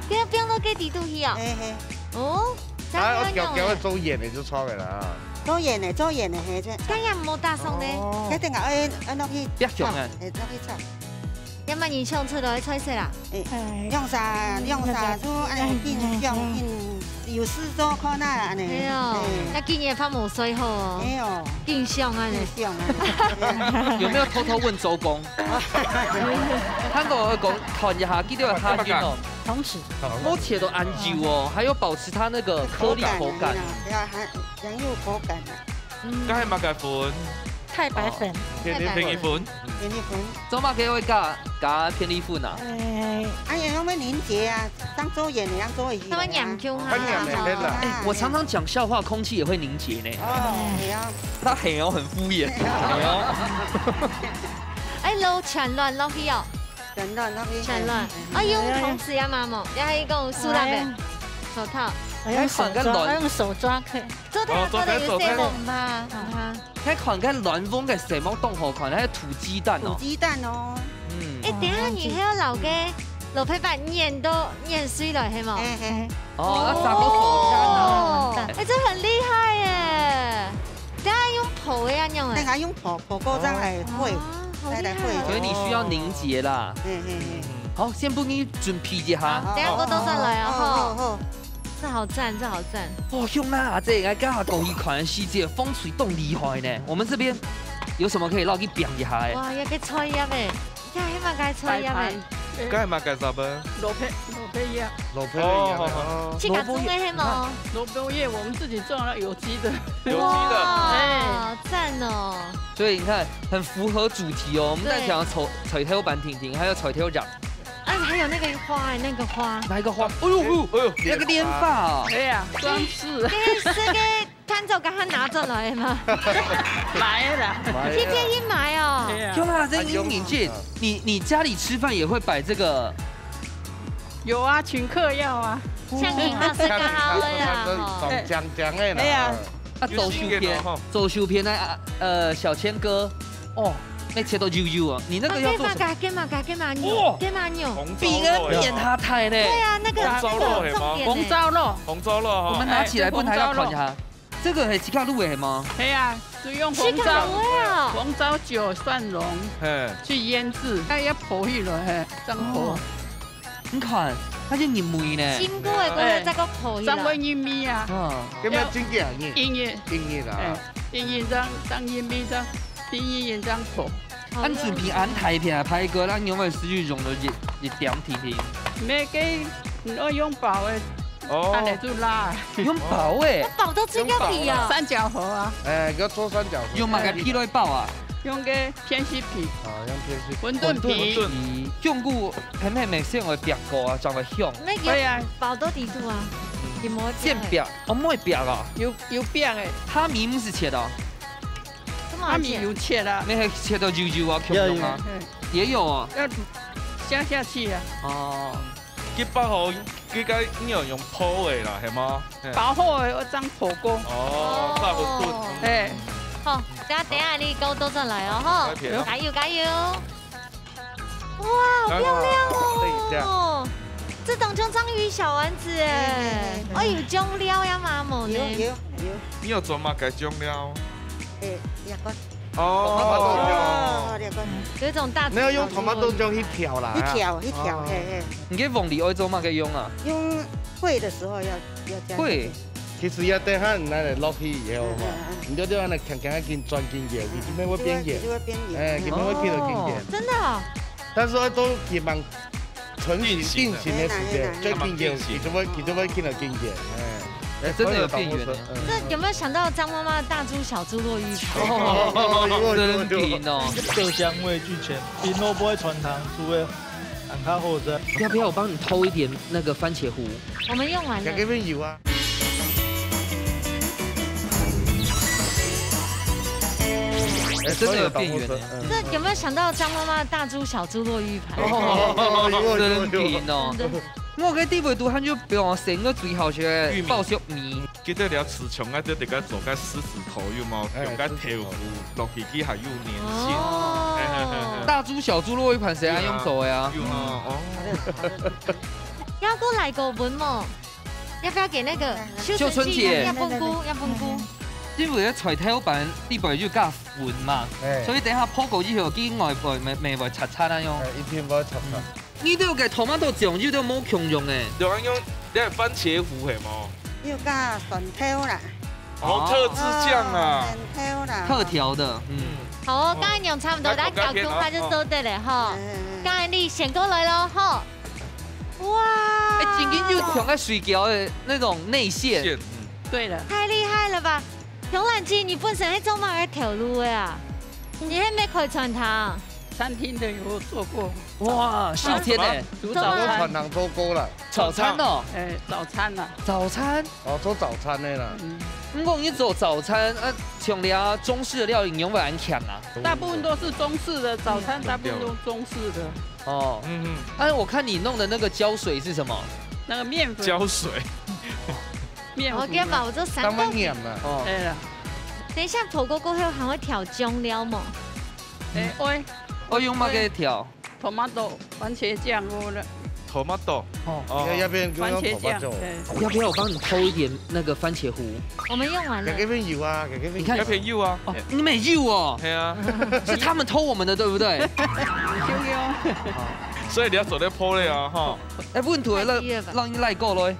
這樣放到該底肚去哦。嘿，嘿。哦，啊，這樣要用哎。攪攪做圓个就出來了啊。做圓个，做圓个，嘿，這。這樣無打爽呢。哦。這等下愛，愛落去煏香啊。炒，嘿，落去炒。 有麼人想出來个菜色啦？哎，哎，用啥，用啥，就恁樣緊想，緊有事做看啊，恁樣。哎喲，哎。那今夜飯無睡好哦。哎喲。緊想啊呢。緊想啊。有沒有偷偷問周公？看過，講，看一下，記得有蝦仁哦。同時。我切到恁幼哦，還有保持它那個顆粒口感。口感啊，要還，還有口感啊。嗯。該係麼个粉？太白粉。哦。便利，便利粉。便利粉。 做麼个會加，加便利粉啊？哎。哎呀，因為凝結啊，像做圓一樣做一樣啊。它會黏住啊。它黏黏的啦。哎，我常常講笑話，空氣也會凝結呢。哦，對啊。它很哦，很敷衍。哎哦。哎，落全卵落去哦。全卵落去。全卵。啊，用湯匙啊嘛無？也係講手拿个哎。手套。哎，用手抓，哎，用手抓可以。做得啊，哦，做得，做得，有細个，做得。毋怕，毋怕。 該看該卵黃个色目當好看，還有土雞蛋哦。土雞蛋哦。嗯。哎，等下你還要摎該蘿蔔粄研到研碎來，係無？嘿，嘿。哦，那炸過火蛋啊。哦，哎，這很厲害耶！等下用烰个恁樣哎。等下用烰，烰過再來燴，哦，好厲害哦。再來燴。所以你需要凝結啦。嘿，嘿，嘿。好，先幫你準備一下。好，等下過倒轉來哦，好，好，吼。好。 這好讚，這好讚。哦，香啊，阿姊，𠊎今下過去看个時節，風吹當厲害呢。我們這邊有什麼可以落去拚一下个？哇，這個菜葉誒，你看，這麼个菜葉誒。白飯。該麼个啥物？蘿蔔，蘿蔔葉。蘿蔔葉哦，哦。自家種个係無？蘿蔔葉我們自己種的，有機的。有機的。哇，哎。讚哦。所以你看，很符合主題哦。我們在講菜，對。菜頭粄定定，還有菜頭葉。 哎，還有那個花哎，那個花。哪一個花？哎呦，哎呦，哎呦，那個蓮花啊。哎呀，裝飾。這個，這個攤主剛剛拿轉來的嗎？買的啦。買的。去便利買哦。哎呀。天啊，這你，你這，你，你家裡吃飯也會擺這個？有啊，請客要啊。像你嘛是較好的啦，吼。像你嘛是講講的啦。哎呀。啊，有時間哦，左手片，吼。左手片的啊，呃，小千哥，哦，那切到幼幼哦，你那个要做什么？啊，给嘛，给嘛，给嘛，哇！给嘛，牛。红烧肉的哦。比人面还大呢。对啊，那个红烧肉的吗？重点呢。红烧肉。红烧肉哈。我们拿起来，哎，分大家看一下。红烧肉。这个是自家卤的吗？系啊，就用红烧，自家卤的啊。红烧酒蒜蓉，嘿。去腌制，哎，要烰起来，嘿，这样烰。哦。 你看，它就入味呢。新鮮个，哎，再个烰起來。正會入味啊。嗯。該麼个真个啊，你？因為，因為啦。哎，因為正，正入味，正，因為正烰。恁準備恁大片个排骨，咱仰會使用到一，一點點點？無，該你愛用包个，哦。恁樣就罅。用包个？我包到最後皮啊。三角盒啊。哎，要做三角盒。用麼个皮來包啊？用个片式皮。啊，用片式。馄饨皮。馄饨皮。用過 係毋係先愛煏過啊，正會香？那个，對啊。包到底肚啊，嗯。一模一樣的。先煏，哦，毋會煏啊？有，有煏的。蝦米毋使切哦？什麼要切？蝦米有切啊。那還切到幼幼啊，有，有。共樣啊？嗯。也有哦。要下下去啊。哦。一般吼，這个你愛用烰个啦，係無？嘿。包好个，愛正烰過。哦，哦。煏好。嘿。好，等下，等下你給我倒轉來哦，吼。該片哦。加油，加油。 哇，好漂亮哦！等一下。這當像章魚小丸子哎。嘿，嘿，嘿，嘿。哦，有醬料呀嗎？無呢？有，有，有。你有做麼个醬料？哎，這个。哦。哦，這个。有一種大廚小廚鍋。你要用tomato醬去調啦，去調，去調，哦。嘿，嘿。你个黃梨愛做麼个用啊？用燴的時候要，要這樣子。燴？ 其實這等下你拿來落去以後吼，嗯，嗯，嗯。你就，就恁樣輕輕仔緊轉緊搖，佢就會變圓。佢就會變圓。哎，佢就會變到緊圓。哦。真的哦？但是愛到佢吂成型定型个時間，定型个。最緊要，佢就會，佢就會變到緊圓。哎。哎，真的有變圓呢。嗯。這有沒有想到張媽媽的大豬小豬落玉盤？哦，有，有，有，有。真緊哦。色香味俱全，比蘿蔔傳糖酥个還較好食。要不要我幫你偷一點那個番茄糊？我們用完了。這邊有啊。 哎，真的有變圓呢。嗯。這有沒有想到張媽媽的大豬小豬落玉盤？哦，有，有，有，有。真緊哦。真的。我个地位都還有表現个最好食个玉米。爆粟米。記得你愛吃窮啊，就得該做个獅子頭，有無？哎，用該豆腐落去，佢還有黏性。哦。嘿，嘿，嘿，嘿。大豬小豬落玉盤，誰愛用做个啊？有啊，哦。要過來過分無？ 要不要給那個秀春姐？秀春姐。要分菇，要分菇。因為个菜頭粄裡背有加粉嘛，哎。所以等下烰過以後，佢外背乜，乜會脆脆啊樣。哎，一定會脆脆。嗯。你這个tomato醬有點無共樣誒。對啊，用，你係番茄糊係無？有加蒜頭啦。哦，特製醬啊。哦，蒜頭啦。特調的，嗯。好哦，剛才用差不多，來，咱搞共下就收得了哈。嗯。剛才你選過來了哈。 哇！哎，正經有像該水餃的那種內餡。餡，嗯。對了。太厲害了吧！熊蘭姐，你本身係做麼个頭路的啊？你係毋係開餐廳？餐廳的有做過。哇，夏天呢？煮早餐。做麼个？做過啦。早餐哦。哎，早餐啊。早餐？哦，做早餐的啦。嗯。毋過你做早餐，啊，像你啊，中式的料理，你有沒有很強啊？大部分都是中式的，早餐大部分都中式的。 哦。嗯哼。哎，我看你弄的那個膠水是什麼？那個麵粉。膠水。麵糊啦。我跟你講，我做三個。當然黏了。哦。對了。等一下，烰過過後還會調醬料嗎？哎，會。哦，用麼个調？Tomato，番茄醬好了。Tomato。哦。哦。要，要不然就用番茄醬，tomato。對。要不要我幫你偷一點那個番茄糊？我們用完了。這邊有啊，這邊有。你看。這邊有啊。哦，你們也有哦。係啊。是他們偷我們的，對不對？有，有。所以你愛做得烰咧啊，吼。哎，問題了，太低了吧？讓你來過咯。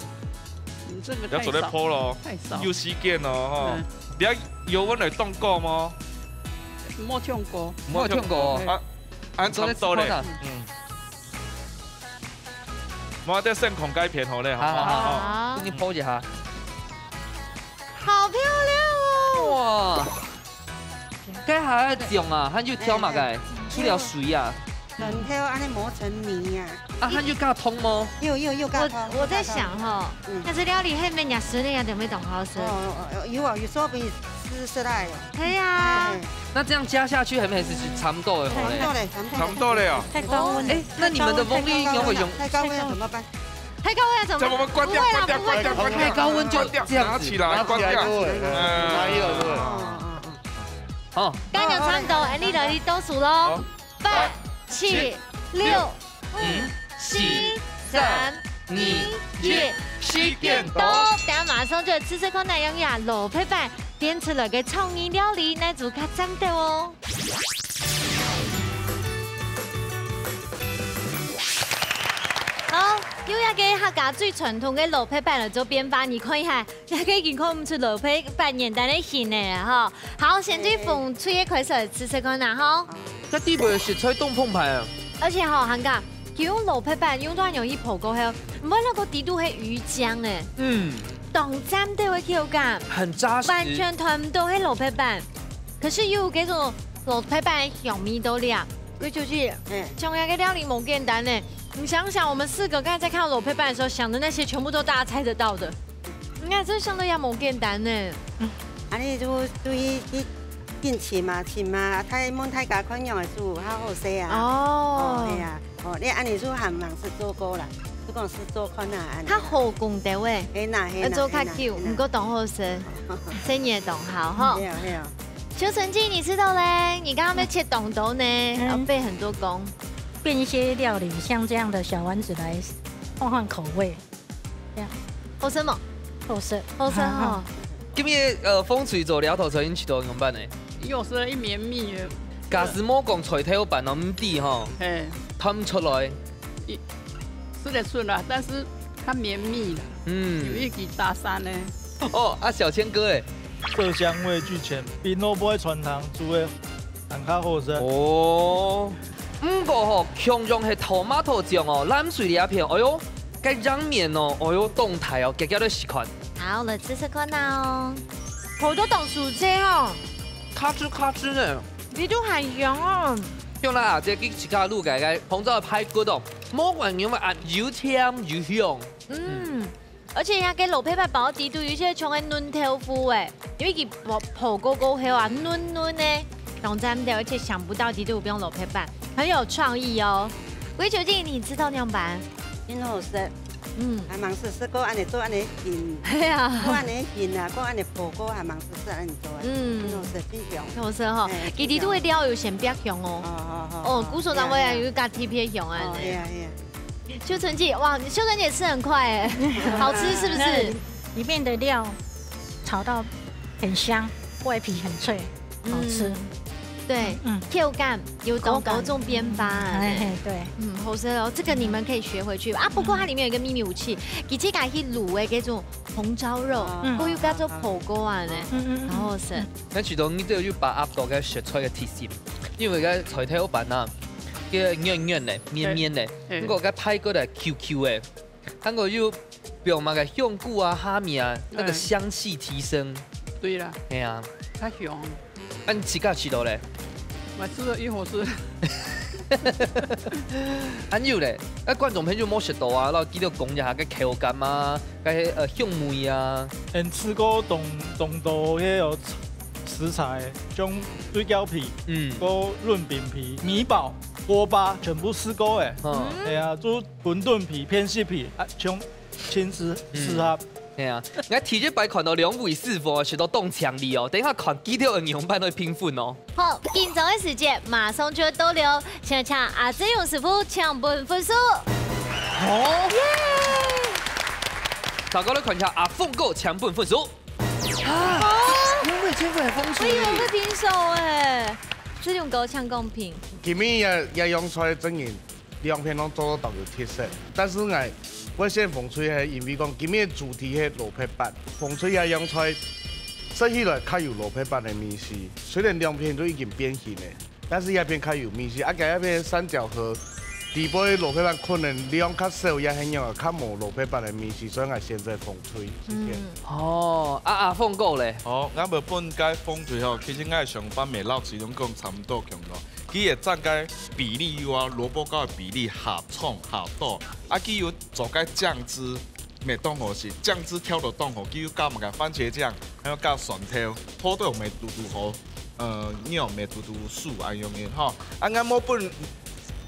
你這個太少，你愛做得烰咯，太少。有時間咯，吼。嗯。你愛油溫來凍過嗎？莫凍過。莫凍過。莫凍過。啊，恁差不多咧。做得烰啊。嗯。我再先看該片好咧，好，好，好，好。好。給你烰一下。 好漂亮哦！哇，該還愛講啊，還有調麼个？哎，哎。除了水啊。蒜頭恁樣磨成泥啊。啊，還有加糖嗎？有，有，有加糖，我，我在想哈，有加糖。嗯。但是料理係毋係若孫个樣就會當好食。哦，哦，哦，有啊，有時候比你試試來哦。係啊。哎。那這樣加下去，還沒是差不多的吼咧？差不多咧，差不多。差不多咧哦。太高溫了。哎，那你們的鳳梨應該會用，太高溫了怎麼辦？太高了怎么？怎么关掉？不会啦，关掉，不会啦。关掉，关掉，太高温就关掉，这样子，拿起来，拿起来关掉。就会，嗯，拿起来就会。嗯，嗯，嗯。好。感觉差不多，哎，你来倒数咯。好。八、七、六、五、四、三、二、一，时间到。等下马上就来试试看，哪样呀？蘿蔔粄变出来个创意料理，哪组较赞的哦？ 好，用這个客家最傳統个蘿蔔粄來做變化，你看一下，這个已經看毋出蘿蔔粄原旦个形了哈。好，先對紅隊个開始試試看啦哈。這底背个食材當豐沛啊。而且吼，還講，佢用蘿蔔粄用到容易泡過後，毋會那個底肚係魚漿欸，嗯，當讚个口感，很扎實，完全傳毋到係蘿蔔粄。 可是又有這種蘿蔔粄个香味道理啊，歸出去，嗯。像這个料理無簡單呢。你想想，我們四個剛才在看到蘿蔔粄的時候想的那些，全部都大家猜得到的。你看，這相對也無簡單呢。恁呢就，就去，去，去尋嘛，尋嘛，大，問大家看樣仔煮較好勢啊。哦。哦，係啊。 哦，你恁呢就還吂試做過啦，就講試做看啊，恁呢。較好講兜欸，係啦，係啦，愛做較久，係啦，係啦。毋過當好食，生意也當好吼。係啊，係啊。秋晨姐，你試著咧？你剛剛愛切當多呢，嗯。要費很多工。變一些料理，像這樣的小丸子來換換口味。 這樣。好食無？好食。好食吼。啊，啊。今日，呃，紅隊做料理菜，你試著仰般呢？又是一綿密的。假使無講菜頭粄哦，毋知吼，嘿。看毋出來。一，吃得出啦，但是它綿密啦，嗯。有一支大山呢。哦，啊，小千哥欸。色香味俱全，比蘿蔔个汆燙煮个還較好食。哦。 毋過吼，共樣係tomato醬哦，藍隊這片，哎喲，該樣面哦，哎喲，當大哦，遽遽來試看。好，來試試看哦。好多當酥脆哦。咔吱咔吱呢。佢都還香哦。用啦，這个自家滷个，个紅燒个排骨哦，無管用个啊，又甜又香。嗯。 而且佢个蘿蔔粄包底肚有一些像个嫩豆腐欸，因為佢泡，泡過過後啊，嫩嫩个，當讚个，而且想不到底肚有放蘿蔔粄，很有創意哦。魏秋靜，你試著仰般？真好食。嗯。還吂試，試過恁呢做恁呢形，係啊。過恁呢形啊，過恁呢泡過，還吂試，試恁呢做啊。嗯。真好食，真香。好食吼，嘿，佢底肚个料有先煏香哦。哦，哦，哦，哦，故所單位啊，係啊，係啊。有一家特別香啊。哦，係啊，係啊。 秀珍姐，哇，秀珍姐吃很快哎，好吃是不是？那裡面的料炒到很香，外皮很脆，好吃。嗯，對，嗯。口感有當高種變化哎。哎，嘿，對。嗯，好吃哦，這個你們可以學回去啊。不過它裡面有一個秘密武器，佢自家去滷的這種紅燒肉，嗯。過又叫做火鍋啊呢，嗯，嗯，嗯，嗯。好好吃。嗯。 該其中你就有把握到該食材个特性，因為該菜頭粄啊，該軟軟个、綿綿个，嘿，嘿。毋過該排骨个Q Q个，還過又放麼个香菇啊、蝦米啊，那個香氣提升。嗯。對啦。係啊。較香。啊，你自家試著咧？𠊎試著以後係。還有咧，啊，觀眾朋友無食著啊，然後記得講一下該口感啊， 該，呃，香味啊。𫣆試過當，當多个有食材，像水餃皮，嗯。過潤餅皮、米包、鍋巴，全部試過欸。嗯。係啊，就餛飩皮、片式皮，啊，像親子適合。嗯。係啊，𠊎第一擺看到兩位師傅食到當強烈哦，等一下看佢兜仰般來評分哦。 好，緊張个時節馬上就到了，先請阿志勇師傅請分分數。好。耶！大家來看一下阿峰哥請分分數。啊，哦。兩位千分个分數。我以為會平手欸，志勇哥請公平。今晡日也，也用出來證明 兩片攏做到有特色。但是𠊎會選紅隊係因為講今日个主題係蘿蔔粄，紅隊个樣菜食起來較有蘿蔔粄个味緒。雖然兩片都已經變形了，但是這片較有味緒。啊，該一片山腳和底背蘿蔔粄可能量較少，也係樣較無蘿蔔粄个味緒，所以𠊎選擇紅隊。謝謝。嗯。哦，啊，阿峰哥咧？哦，𠊎會分該紅隊吼，其實𠊎想法無老師攏講差不多共樣。 佢會將該比例有啊，蘿蔔糕个比例下重下多，啊，佢有做該醬汁，乜當好食，醬汁調到當好，佢有加麼个番茄醬，還有加蒜頭，好到乜堵堵好，呃，肉乜堵堵酥恁樣个吼。啊，𠊎無分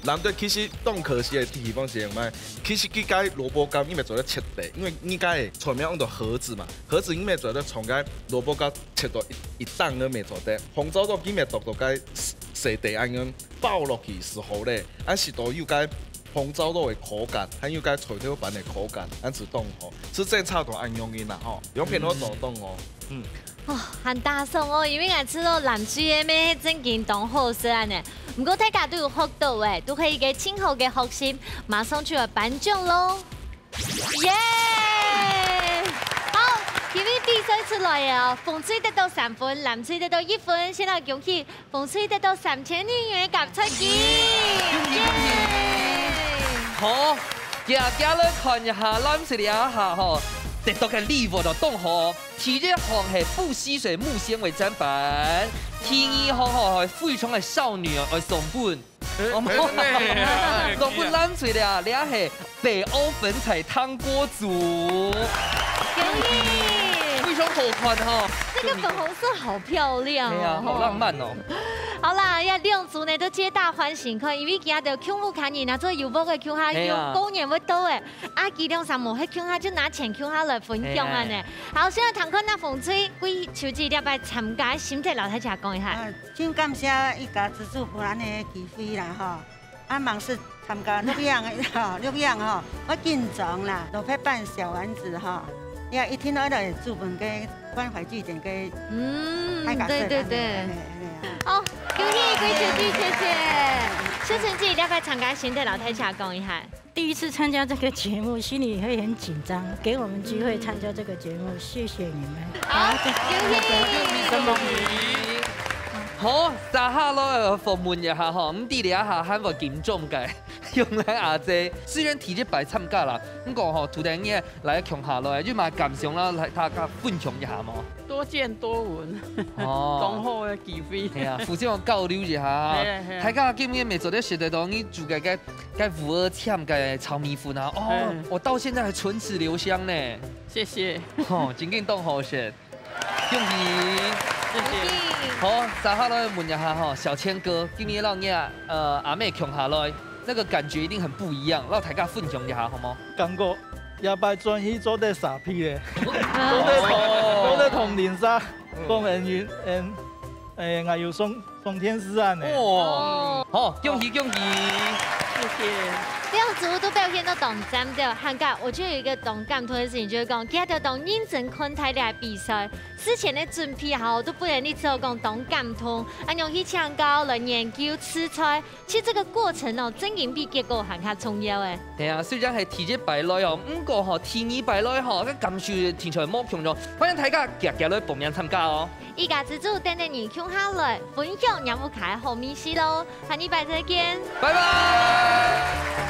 藍隊其實當可惜个地方係麼个？其實佢个蘿蔔乾你乜做得切忒，因為你个菜名用到盒子嘛，盒子你乜做得從該蘿蔔乾切到一，一檔都乜做得。紅糟肉佢乜剁到該細細垤恁樣包落去就好咧，恁食到有該紅糟肉个口感，還有該菜頭粄个口感，恁就當好。係真差到恁樣个啦吼，兩片都做當好。嗯。 哦，還打爽哦，因為𠊎試著藍隊个乜係正經當好食恁呢。毋過大家都有學到誒，都係一個盡好个學習，馬上就愛頒獎囉。耶！好，今日比賽出來个哦，紅隊得到三分，藍隊得到一分，先來恭喜紅隊得到三千日元个加菜金。恭喜恭喜！耶！好，遽遽來看一下藍隊這下吼，得到个禮物就當好。 第一項係不吸水木纖維砧板，第二項吼係非常个少女哦，愛送分。欸，哦，欸，欸，欸，送分藍隊了，這係北歐粉彩糖果組。恭喜！非常好看哈。這個粉紅色好漂亮哦。對啊，好浪漫哦。好啦，這兩組呢都皆大歡喜，看，因為佢兜共下年啊，做有屋个共下，哎呀。有過年會到誒。 啊，佢兩儕無歇共下，就拿錢共下來分享恁呢。哎。好，先來聽看啊，紅隊，歸秋姐這擺參加心得摎大家講一下。啊，真感謝一家之主分恁呢機會啦吼。啊，毋使參加錄影吼，錄影吼，我緊張啦，都會扮小丸子吼。也一定愛來主辦个關懷據點个嗯，大家說對對對。恁呢，恁呢，恁呢啊。哦，恭喜歸秋姐，謝謝。秀春姐，這擺參加心得摎大家講一下。 第一次參加這個節目，心裡會很緊張，給我們機會參加這個節目，謝謝你們。好，恭喜！恭喜！好，接下來訪問一下吼，毋知這下還會緊張个，用來阿姐，雖然第一擺參加啦，毋過吼，頭等日來共下來，有麼感想啦，來大家分享一下無？多見多聞，哦。當好个機會。係啊，互相交流一下。係啊，係啊。大家今日乜做得食得到你煮个个 該五二簽个炒米粉啊，哦，嗯。我到現在還唇齒留香呢。謝謝。吼，真經當好食。恭喜！謝謝。好，接下來問一下吼，小千哥，今日摎你啊，呃，阿姆共下來，那個感覺一定很不一樣，摎大家分享一下好無？感覺這擺轉去做得沙皮咧，做得同，哦。做得同鄰舍講恩，恩，誒，𠊎有送 送電視啊呢。哦，好，恭喜恭喜！謝謝。兩組都表現到當讚个，還過，我覺得有一個當感動个事情，就係講，佢兜當認真看待這個比賽，事前个準備吼，都分人知講當感動，恁樣去請教來研究食材，其實這個過程哦，正經比結果還較重要誒。對啊，雖然係第一擺來哦，毋過吼，第二擺來吼，該感受聽起來無共樣，歡迎大家遽遽來報名參加哦。 一家之煮等等你共下來分享若屋下个好味緒囉。下禮拜再見。拜拜。